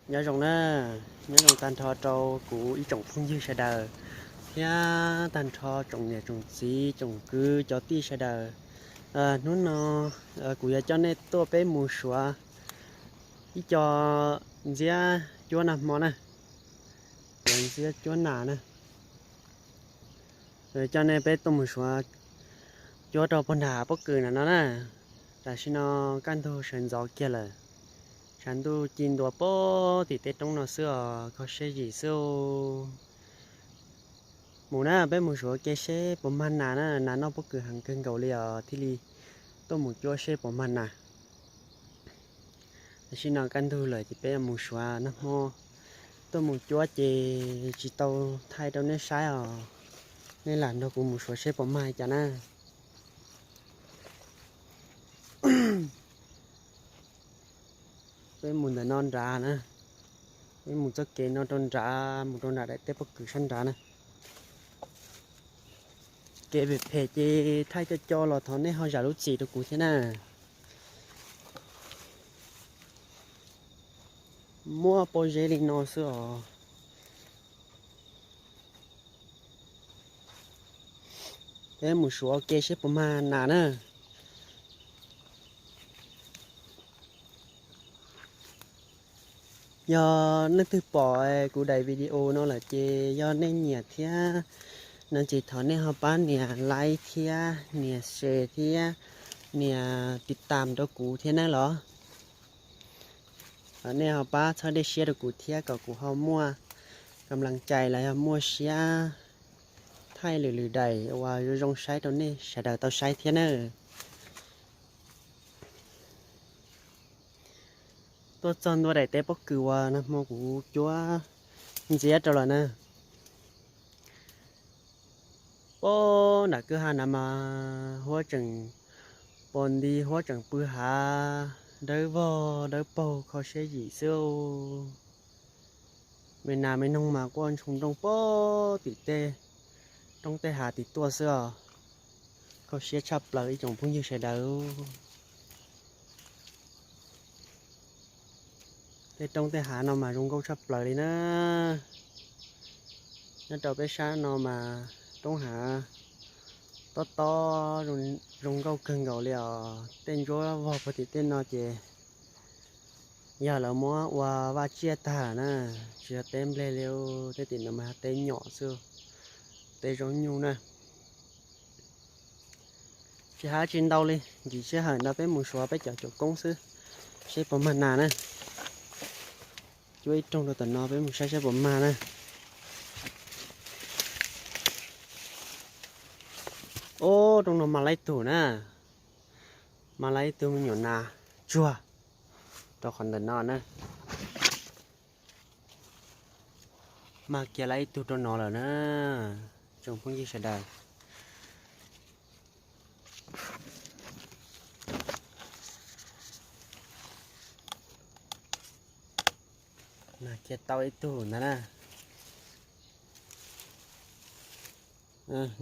Nyob zoo na, nyob zoo tag nrho rau kuv ib tsoom phooj ywg sawv daws, thiab tag nrho tsoom niam tsoom txiv tsoom kwv cov tij sawv daws. Hnub no kuv yuav coj nej tuaj peb mus suav ib co ntxiab cuab nag hmo na, ntxiab cuab nas na. Coj nej peb tuaj mus suav cuab rau pog nram pob kws na no na. Tam sim no kaj ntug sawv ntxov kiag lawm, tshav ntuj ci ntua pem tim tej roob no xwb os, kho siab zim xwb. Mus na, peb mus suav ke seb puas mag nas na, nas noj pob kws heev kawg nkaus li os, thiaj li tuaj mus cuab seb puas mag nas. Tam sim no kaj ntug lawm ces peb mus suav nag hmo, tuaj mus cuab ces tsis tau thaij rau nej saib os. Nej lam nrog kuv mus suav seb puas mag li cas na. Peb mus ntawm no nrad na, peb mus txoj kev no rau nrad, mus rau nram daim teb pob kws sab nrad na. Kev phem phem ces thaij coj coj los thov nej ho zam lub txim rau kuv thiab na. Muab pob zeb li no xwb os. Peb mus suav ke seb puas mag nas na. Yog leej twg pom kuv daim video no lawm ces yog nej nyiam thiab no ces thov nej ho pab nias like thiab nias share thiab nias tiv tam rau kuv thiab na los. Nej ho pab txhawb dej siab rau kuv thiab kom kuv ho muaj kam las cai los yog muaj siab thaij lwm lwm daim uas zoo zoo saib rau nej sawv daws tau saib thiab na. Tuaj txog ntua daim teb pob kws uas nag hmo kuv cuab ntxiab rau lawm na. Pob nram kwj ha na mas huab tseem pos nti, huab tseem pw hav, dawb vog dawb paug kho siab zim xwb. Me nas me noog mas quaj ntshoo nrooj pob tim tej roob tej hav tim tuaj xwb os. Kho siab tshaj plaws ib tsoom phooj ywg sawv daws. Tej roob tej hav no mas zoo nkauj tshaj plaws li na. Nyob rau peb sab no mas roob hav tob tob zoo nkauj kawg nkaus li os. Tej ntsuab vog puag tim tej no ces yog lawv muab ua vaj tsiaj tag na, tsis yog teb nplej li. Tej tim no mas yog teb nyom xwb, teb zaub nyuj na. Tsis hav tsis ntau li, nkim sij hawm no peb mus suav peb cov cuam koob xwb, seb puas mag nas na. Cuab ib rooj rau tom no peb mus saib seb puas mag na. Ob, rooj no mag laib tug na, mag laib tug me nyuam nas tsuag rau qhov ntawm no na. Mag kiag laib ib tug rau no lawm na, tsoom phooj ywg sawv daws. Mag kiag tau ib tug ntag na.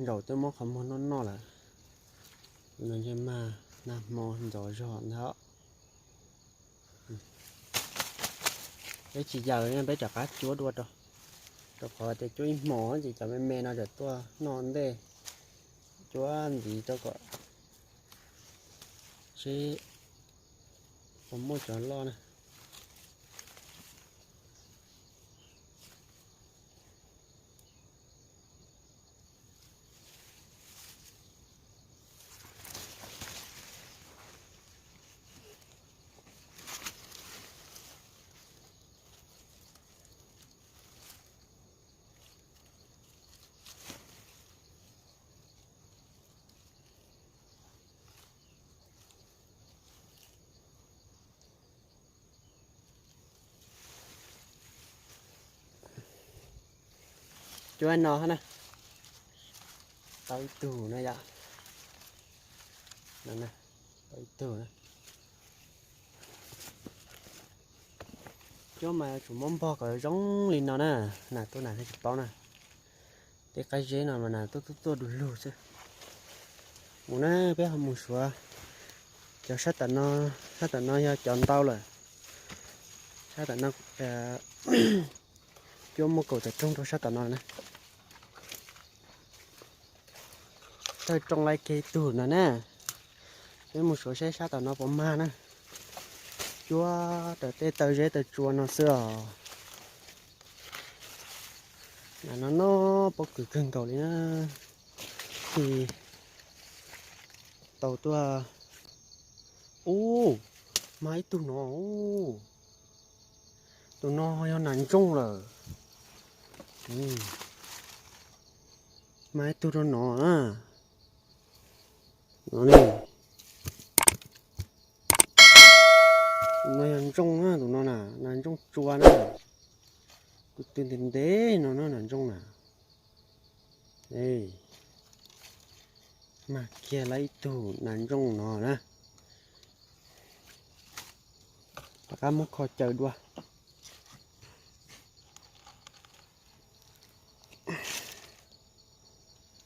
Zaum twb muab qhov muag noj noj lawm. Tus no ntshe mag nag hmo ntxov zog ntag. Peb tsis yaws, peb rov qab cuab dua rau, rau qhov tias cuab ib hmos ces cov me me no tseem tuaj noj ntej. Cuab ntxiv rau kom seb puas muaj cov loj na. Cuab no na, tau ib tug na yom. Tau ib tug na. Cuab mas yuav tsum muab npog kom zoo li no na, nas tuaj nas thiaj tsis paub na. Tej qab zeb no mas nas tuaj tuaj tuaj du lug xwb. Mus na, peb ho mus suav cov sab tom no, sab tom no yog cov ntau lawm. Sab tom no, cuab muaj kaum tawm rooj rau sab tom no na. Thawj rooj laib kiag ib tug no na. Peb mus suav seb sab tom no puas mag na. Cuab raws tej taw zeb taw tsua no xwb os. Nam no no pob kws kawg nkaus li na. Tsis tau tuaj. Ub, mag ib tug no. Tus no yog nas ntsooj lawm. Mag ib tug rau no na. No ne. Tus no yog ntsooj na, tus no na, nas ntsooj tsua na. Tus twg ntev ntev no na nas ntsooj na. Mag kiag lawm ib tug nas ntsooj no na. Rov qab muab kho caws dua.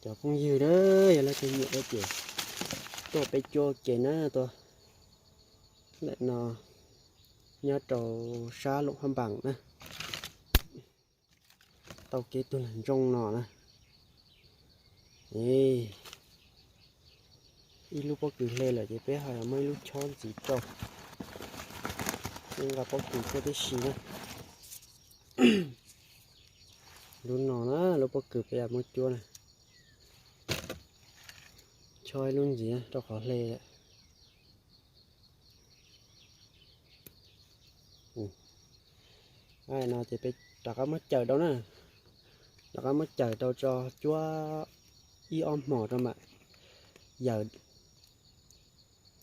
Cov phooj ywg na, yog leej twg nyiam ces tuaj peb cuab ua ke na, tuaj ntawm no nyob rau sab Loos Hab Npaas na. Tau kiag tus nas ntsooj no na. Ib lub pob kws hle lawm ces peb ho muab ib lub chob ntxiv rau. Peb nqa pob kws tuaj tib si na. Lub no na, lub pob kws peb yuav muab cuab na. Chob ib lub ntxiv rau qhov hle. No ces peb rov qab muab cawm rau na. Rov qab muab cawm rau tso, cuab ib ob hmos rau mam yawm,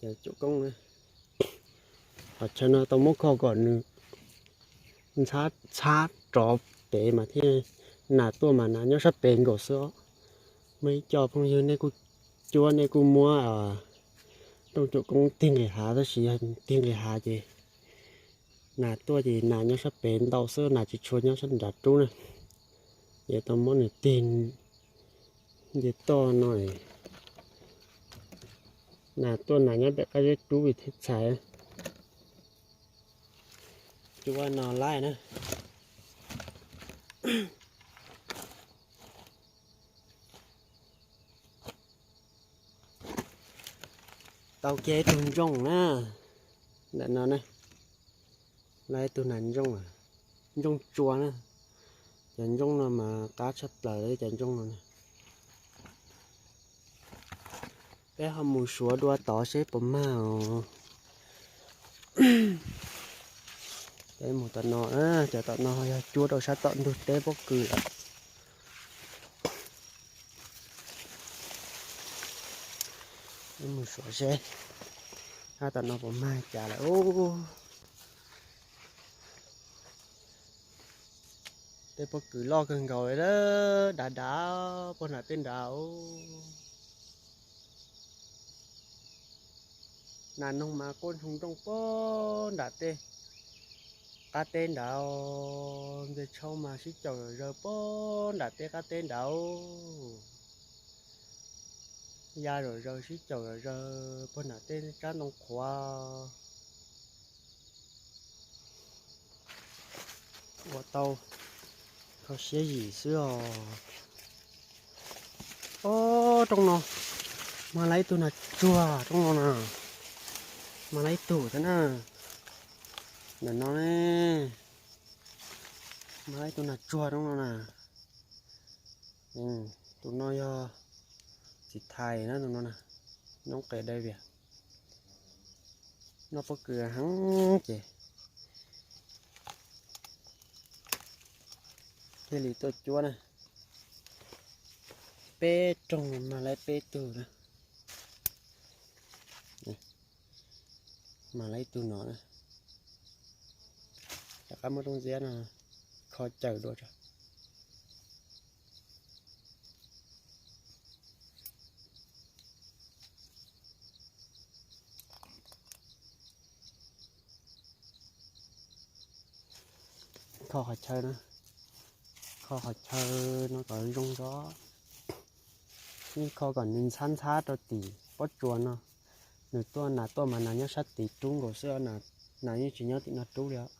yawm cuam koob na. Qhov chaw no tau muab kho kom nws ntxhab ntxhab rov pem mas thiaj, nas tuaj mas nas nyob sab pem nkaus xwb os. Muaj ib co phooj ywg nej kuj cuab, nej kuj muab rooj cuam koob tig nqis hav, tab sis yog tig nqis hav ces nas tuaj ces nas nyob sab pem ntau xwb, nas tsis tshua nyob sab nram roob na. Ces tau muab nws tig nce toj no, nas tuaj nas nyob pem qab zeb rub vim thiaj txhais. Cuab no laib na. Tau kiag ib tug ntsooj na, ntawm no na, laib ib tug nas ntsooj, ntsooj tsua na. Cov ntsooj no mas qab tshaj plaws li cov ntsooj no na. Peb ho mus suav dua tod seb puas mag os. Peb mus tom no, cov tom no yog cuab rau sab tom ntug teb pob kws lawm. Peb mus suav seb sab tom no puas mag cas lawm. Tej pob kws loj kawg nkaus li, dav dav puag nram tej nrad. Nas noog mas quaj ntsoog nrooj puag nram tej qab teb nrad. Ntses tshau mas sib caum zawg puag nram tej qab teb nrad. Ya zawg sib caum zawg puag nram tej tsab ntoo qhuav. Ua tau kho siab yim xwb os. Ob, rooj no mag laib ib tug nas tsuag, rooj no na, mag laib ib tug thiab na. Ntawm no ne, mag laib ib tug nas tsuag rooj no na. Tus no yog txiv thais na, tus no na, nyob qes dai vias, noj pob kws heev ces thiaj li tuaj cuab na. Peb rooj mag laib peb tug na. Mag laib ib tug no na. Rov qab muab rooj ntxiab no kho caws dua tso. Kho qhov chaw no, kho qhov chaw no kom zoo tso. Yeej kho kom nws ntxhab ntxhab rau tim pob tsuas no. Nws tuaj, nas tuaj mas nas nyob sab tid rub nkaus xwb, nas yeej tsis nyob tim no rub li os.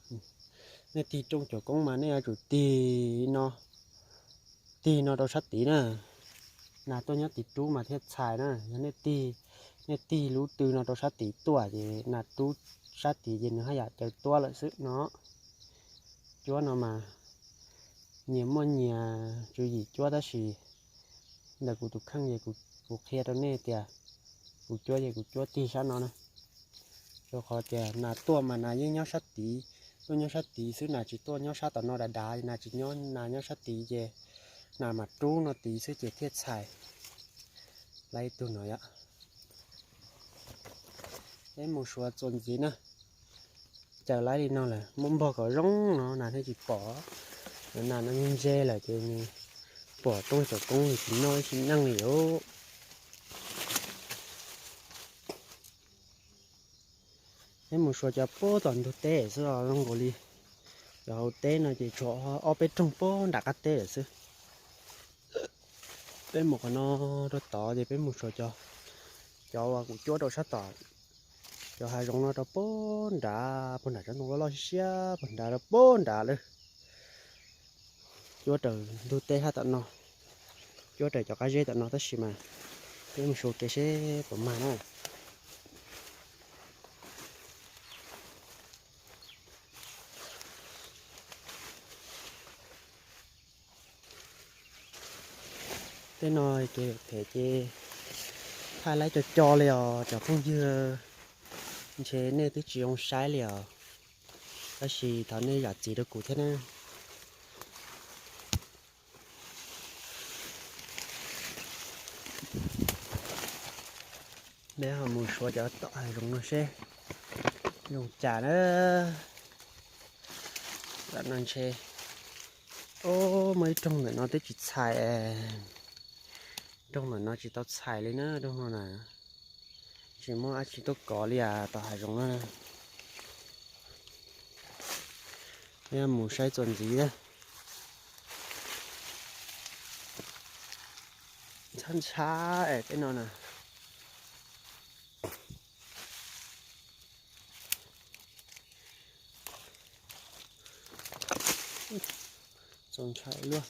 Nej tig rooj cuam koob mas nej yuav tsum tig no, tig no rau sab tid na. Nas tuaj nyob tim rub mas thiaj txhais na. Yog nej tig, nej tig lub tw no rau sab tid tuaj ces nas rub sab tid ces nws haj yam caws tuab lawm xwb no. Cuab no mas nyias muaj nyias tswv yim cuab tab sis ntawm kuv tus kheej ces kuv qhia rau nej tias kuv cuab ces kuv cuab tig sab no na. Rau qhov tias nas tuaj mas nas yeej nyob sab tid, tuaj nyob sab tid xwb, nas tsis tuaj nyob sab tom no dav dav, nas tsis nyob, nas nyob sab tid ces nas mam rub no tid xwb ces thiaj txhais. Lawv ib tug no yom. Peb mus suav txuas ntxiv na. Caws lawv li no lawm muab npog kom zoo no nas thiaj tsis pom. Nas no ntse lawm ces nws pom rooj cuam koob nws tsis noj ib sim neej li os. Peb mus suav cov puag tom ntug teb xwb los zoo nkaus li. Cov hauv teb no ces tshuav ob peb rooj puag nram qab teb lawm xwb. Peb mus qhov no rau tod ces peb mus suav cov, cov uas kuv cuab rau sab tom, cov hav zoov no rau puag nrad, puag nram tsob ntoo loj loj siab siab puag nrad rau puag nrad lawm. Cuab raws ntug teb sab tom no, cuab raws cov qab zeb tom no tab sis mas peb mus suav kev seb puas mag na. Tej no kev phem ces thaij laib co co li os cov phooj ywg, ntshe nej twb tsis zoo saib li os, tab sis thov nej zam txim rau kuv thiab na. Peb ho mus suav cov tom hav zoov no seb zoo cas na. Tam no ntshe, o, muaj ib rooj ntawm no twb tsis txhais, rooj ntawm no tsis tau txhais li na, rooj no na. Tsis muaj dab tsi tuaj kov li as tom hav zoov no. Peb mus saib txuas ntxiv na. Ntxhab ntxhab es tej no na. Txaus ntshai luaj.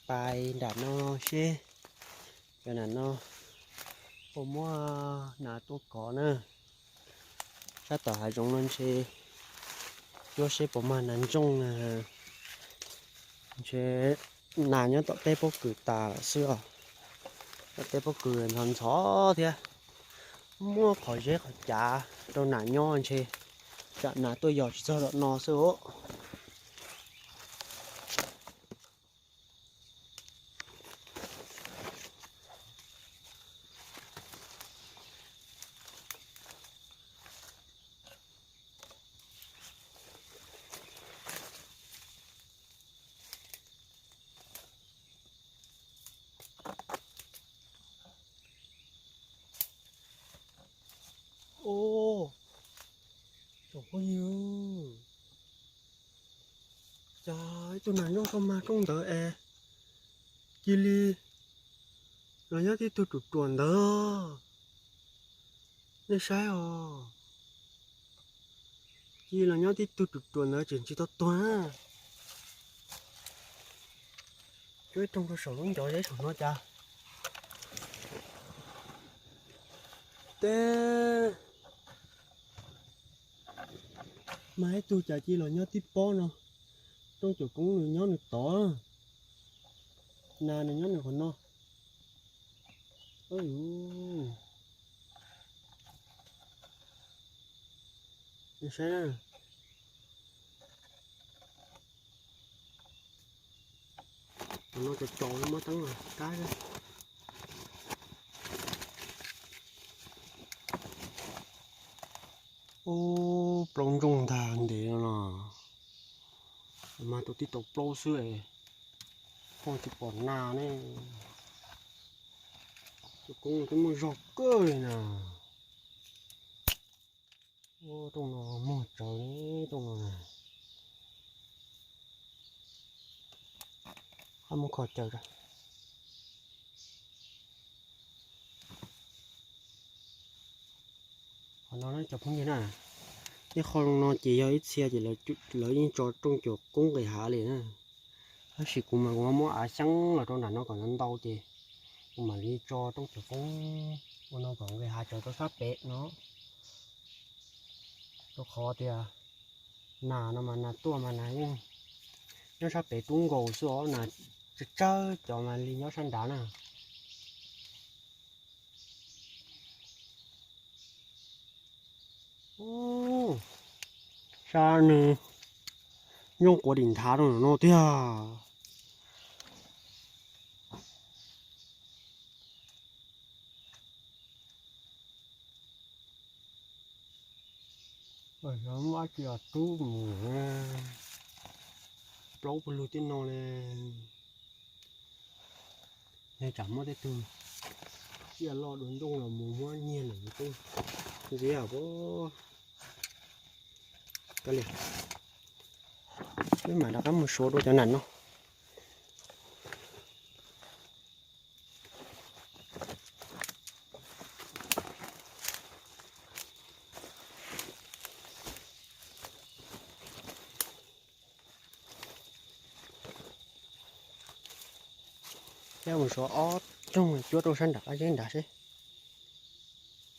Pais nram no seb, cov nram no puas muaj nas tuaj kov na. Sab tom hav zoov no ntshe cuab seb puas mag nas ntsooj na. Ntshe nas nyob tom tej pob kws tas lawm xwb os. Tom tej pob kws ntxhov ntxhov thiab, muab qhov zeb qhov cav rau nas nyob ntshe tsam nas tuaj yos tsis txog tom no xwb os. Ub, tsoom phooj ywg, cas ib tug nas nyob tau mag rooj ntawd es cia li los nyob tib tug ruam ruam ntawd. Nej saib os, cia li los nyob tib tug ruam ruam ntawd tseem tsis tau tuag na. Cuab ib rooj rau saum lub ncov zeb saum no cas teb. Mas ib tug cas cia li los nyob tib pob no, rooj cuam koob nws nyob nws tod, nas nws nyob nws qhov no. Saib na, qhov no tsaus tsaus muab teeb los kab. Ub, plaub ntsooj ntag ntev no los, mas tus tib tau plaub xwb es. Tsis pom nas ne. Cov koob twb muaj zog kawg li na. Rooj no muag tsawv, rooj no na. Qab muab kho caws rau. Qhov no cov phooj ywg na, ib qho no ces yog ib txhia ces lawv yeej tso rooj cov koob nqis hav li na. Tab sis kuv mas kuv muab av xyeeb los rau nram no kom ntau ntau ces kuv mam li tso rooj cov koob ua no kom nqis hav tsawv rau sab pem no. Rau qhov tias nas no mas nas tuaj mas nas yeej nyob sab pem tub nkaus xwb os, nas tsawg tsawg cov mas li nyob sab nrad na. Sab nws nyooj quav dim nthav rau no tiag. Muaj dab tsi os tub mus, plaub pawg lug tej no li. Tsam muaj tej tug tsiaj loj dua ntsooj los mus muab nyiag lawm tub ntxiv os. Peb mam rov qab mus suav dua cov nam no. Thiab mus suav ob rooj cuab rau sab nram qab zeb nrad seb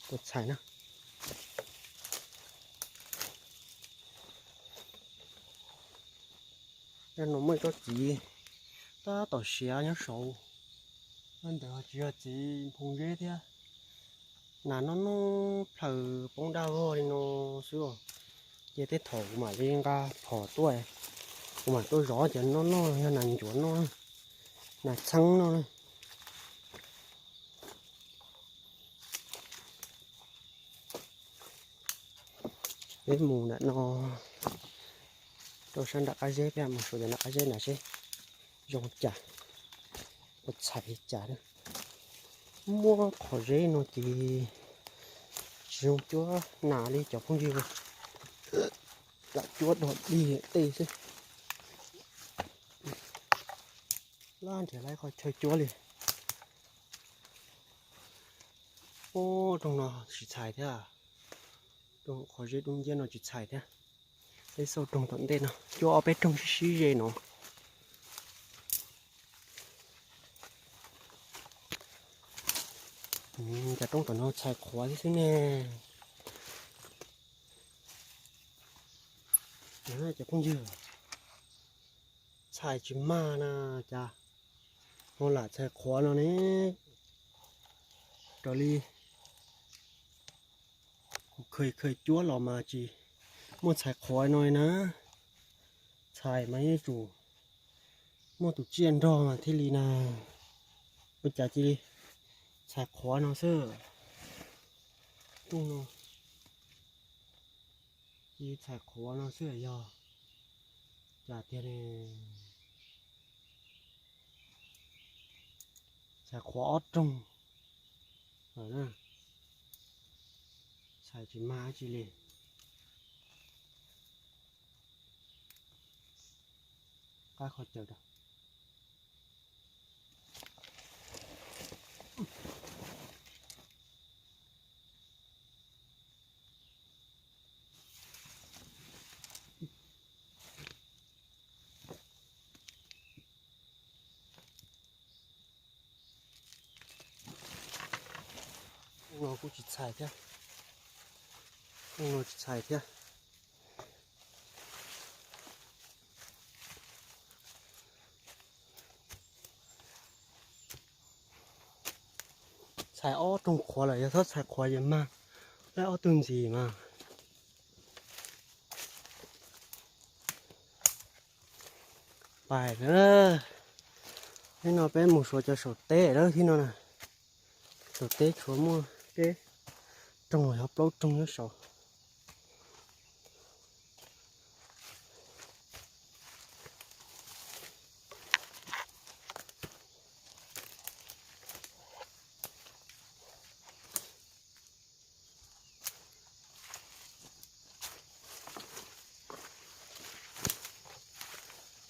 puas txhais na. Zaj no muaj ib tsob txiv tab tom siav nyob saud, ntawd tsis yog txiv nphoo zeb thiab. Nas noj noj plaws poob daj vog li no xwb os. Ces tej thaum kuv mam li nqa phom tuaj, kuv mam tuaj zov ces noj noj yog nas ncuav noj, nas txheeb noj na. Peb mus nram no rau sab nram qab zeb, peb mus suav cov nram qab zeb na seb zoo cas, puas txhais li cas. Muab qhov zeb no ces tsis zoo cuab nas li cov phooj ywg, lam cuab dog dig tej xwb. Lab nrhiav lab qhov chaw cuab li. Ub, rooj no tsis txhais thiab. Rooj qhov zeb dub nciab no tsis txhais thiab. Peb xauj rooj tom ntej no, cuab ob peb rooj sib sib ze no. Cov roob tom no txhais qhuav xwb ne. Cov phooj ywg, txhais tsis mag na cas, ho lam txhais qhuav no ne. Raws li kuv khaws khaws cuab los mas tsis muaj txhais qhuav no li na. Txhais mas yeej tsum muaj tus tsiaj nrog mas thiaj li na. Ua cas cia li txhais qhuav no xwb. Rooj no cia li txhais qhuav no xwb yog cas tiag li. Txhais qhuav ob rooj lawm na, txhais tsis mag dab tsi li. Qab qhov chaw rau. Rooj no kuj tsis txhais thiab. Rooj no tsis txhais thiab. Txhais ob rooj qhuav lawm, yog txhob txhais qhuav ces mag laib ob tug ntxiv mas. Pais na, hnub no peb mus suav cov saum teb lawm thiab no na. Saum teb tshuav muaj peb rooj los yog plaub rooj nyob saud.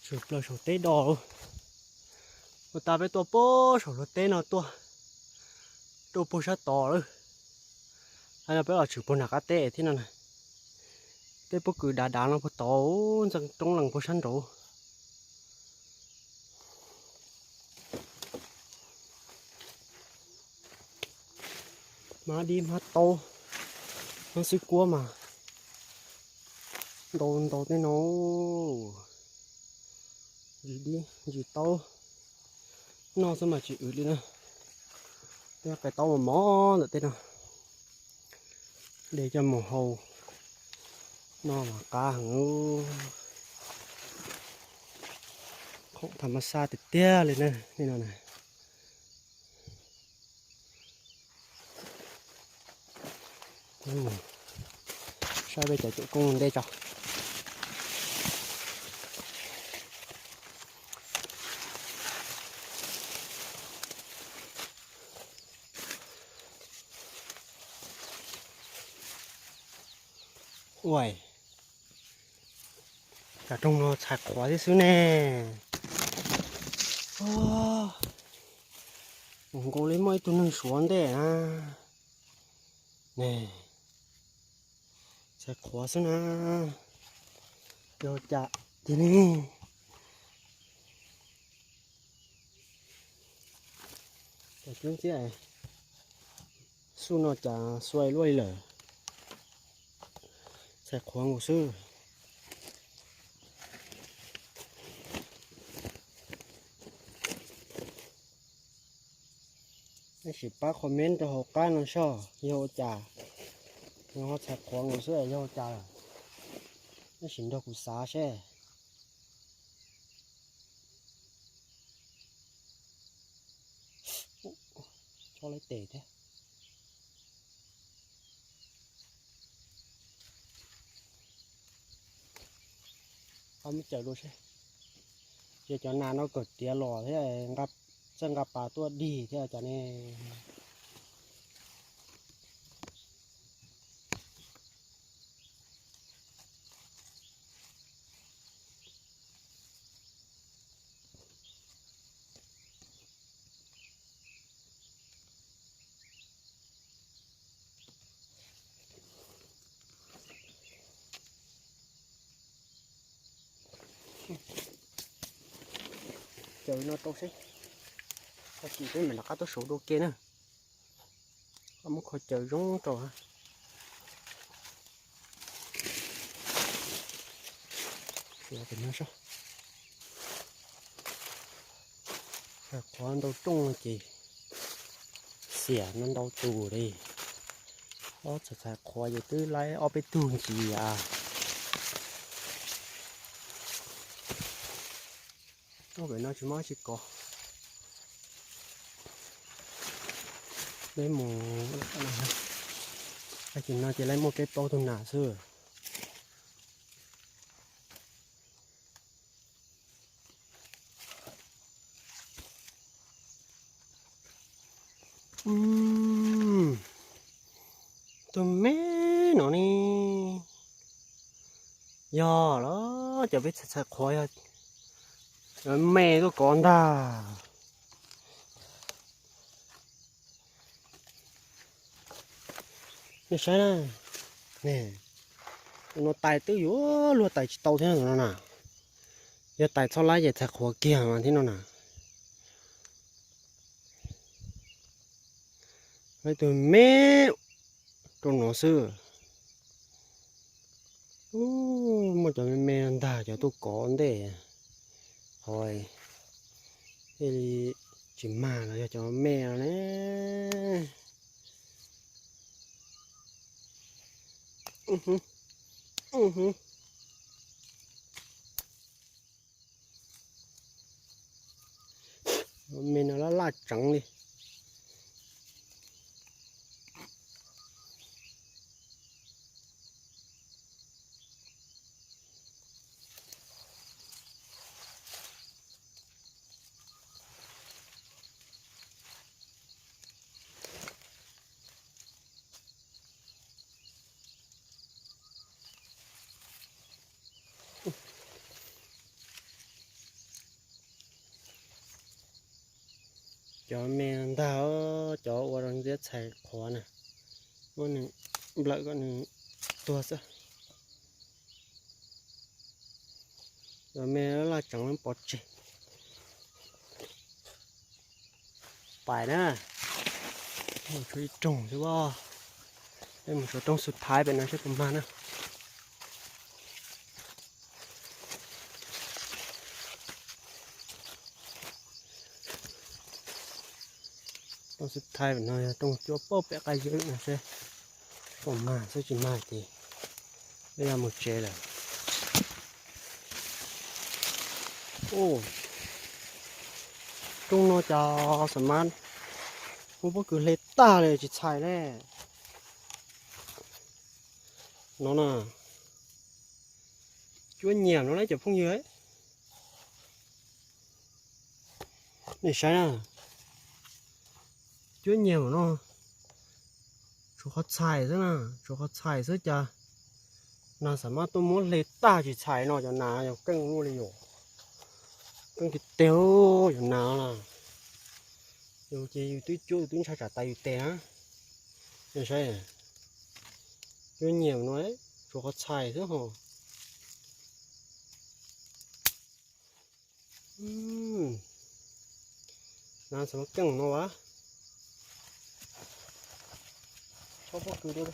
Tshwm plaws saum teb do lawm. Ua tas peb tuaj puag saum luag teb no tuaj rau puag sab tod lawm. Hais no peb los tshwm puag nram qab teb thiab no na. Tej pob kws dav dav no puag tod, ntxeev roob lees puag sab nraud. Hmab dib hmab taub, hmab xwb kuab mas ntau ntau tej no. Ntsis dib ntsis taub, noj xwb mas tsis wm li na. Tej qe taub mos mos ntawm tej no, de coj mus hau noj mas qab heev. Khoom tham mas xa tiag tiag li na, tej no na. Saib peb cov cuam koob ntej tso. Ua, cov rooj no txhais qhuav thiab xwb ne. Mus nkaus li muaj ib tug neeg suav ntej na. Ne, txhais qhuav xwb na. Yog cas tiag ne. Cov tub ntxiab, xub no cas xuav luaj li lawm. Txhais qhuav nkaus xwb. Nej sim pab comment rau hauv qab no soj yog ua cas. Nws ho txhais qhuav nkaus xwb yog ua cas lawm. Nej sim nrog kuv xav seb. Tso lawv tes thiab. Qab muab cawm dua seb. Ces cov nas no kawm tiav los thiab, txawj nqa pas tuaj dig thiab cov ne. Cawm no rau seb, tag kis peb mam rov qab tuaj saud dua ke na. Muab kho cawm zoo rau. Txhais qhuav ntau rooj ces xiam no ntau tus li. Ob txhais txhais qhuav ces twb laib ob peb tug ntsis as. Ob pem no tsis muaj tsis kov. Peb mus, tag kis no ces laib muaj peb plaub tug nas xwb. Tus me no ne, yog los cov peb txhais txhais qhuav yog me tuaj kov ntag. Nej saib na, tus no tais twb yuav luag tais tsis tau thiab no na. Yog tais txhob laib ces txhais qhuav kiag mas thiab no na. Laib tus me rau no xwb. Muaj cov me me ntag cov tuaj kov ntej. Ho thiaj li tsis mag los yog cov me no ne. Me no laj laj tseev li. Cov me ntag, cov ua rau ntxiab txhais qhuav na, muab nws nplawm kom nws tuag xwb. Cov me laj tseem pov tseg. Pais na, mus tshuav ib rooj xwb as. Peb mus tshuav rooj xub thaiv pem no seb puas mag na. Rooj xub thaiv pem no yog rooj cuab pem qab yawg no seb puas mag, xwb tsis mag ces peb yuav mus tsev lawm. Rooj no cas xam mab muab pob kws hle tag li tsis txhais ne. No na, cuab nyiam no na cov phooj ywg. Nej saib na, cuab nyiam no, tshuav qhov txhais xwb na, tshuav qhov txhais xwb cas nas xam mab tuaj muab hle tag tsis txhais no. Cov nas yog keej luaj li yom, keej tiag tiag. Cov nas na, yus ces yus twb cuab yus twb ntshai tsam tas yus tes na. Nej saib, cuab nyiam no, tshuav qhov txhais xwb ho. Nas xam mab keej no as. Tsob pob kws dua.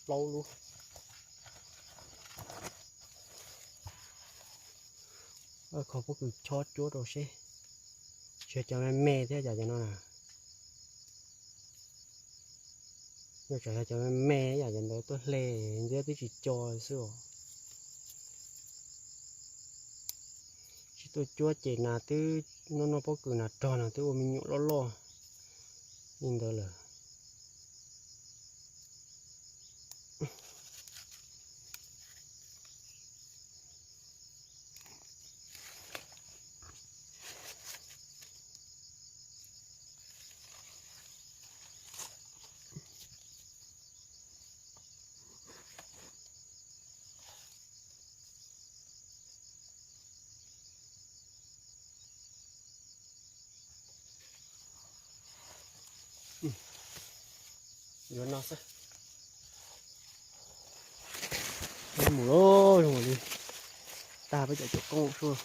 Plaub lub. Kho pob kws chob cuab rau seb. Tsis yog cov me me thiab cas cov no na. Yog tsam yog cov me me yam cov ntawd tuaj hle ntxiab twb tsis co xwb os. Tsis tuaj cuab ces nas twb noj noj pob kws nas rog no twb ua me nyuam loj loj li ntawd lawm. Yuav no xwb. Mus lawm, zoo li tag peb cov cuab koob suab.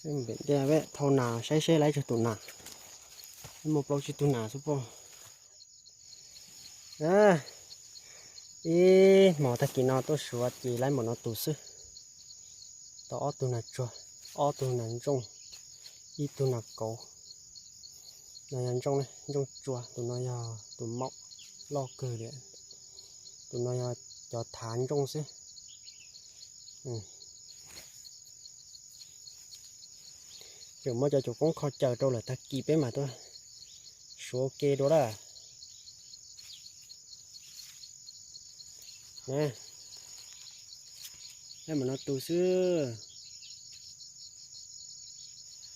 Peb mus pem ntiaj peb thau nas saib seb lawv tsawg tus nas. Peb muaj plaub tsib tug nas xwb pob. Ib hmos tag kis no tuaj suav ces lawv mam no tus xwb. Tau ob tug nas tsuag, ob tug nas ntsooj, ib tug nas kauv. No yog ntsooj, ntsooj tsuag, tus no yog tus maum loj kawg li. Tus no yog cov thav ntsooj xwb. Tseem muab cov cuab koob kho caws rau lawm tag kis peb mam tuaj suav ua ke dua lawm. Peb mam no tus xwb.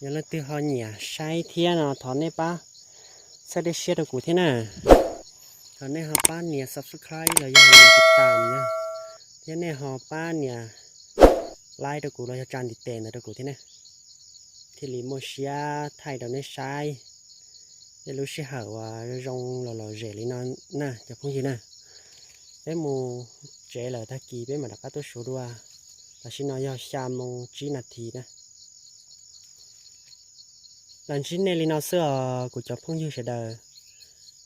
Yog leej twg ho nyiam saib thiab no thov nej pab txhawb dej siab rau kuv thiab na. Thov nej ho pab nias subscribe los yog nias tiv tam na, thiab nej ho pab nias like rau kuv los yog tsa ntiv tes ntawd rau kuv thiab na, thiaj li muaj siab thaij rau nej saib tej lub sij hawm uas zoo zoo los lom zem li no na cov phooj ywg na. Peb mus tsev lawm, tag kis peb mam rov qab tuaj suav dua. Tam sim no yog xya moo tsib nas this na. Los ntsib nej li no xwb os kuv cov phooj ywg sawv daws.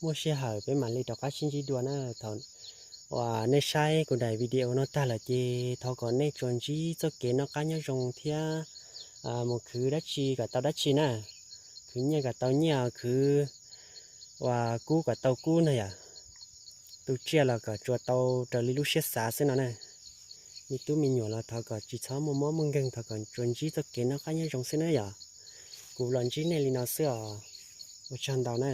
Muaj sij hawm peb mam li rov qab sib ntsib dua na. Thaum uas nej saib kuv daim video no tag lawm ces thov kom nej tsuas ntsib txoj kev noj qab nyob zoo thiab mus khwv dab tsi kom tau dab tsi na. Khwv nyiaj kom tau nyiaj, khwv uas kub kom tau kub na yom. Tu tsiaj los kom tsuas tau raws li lub siab xav xwb no na. Me tub me nyuam los thov kom tsis txhob muaj mob muaj nkeeg, thov kom tsuas ntsib txoj kev noj qab nyob zoo xwb na yom. Kuv los ntsib nej li no xwb os. Ua tsaug ntau na.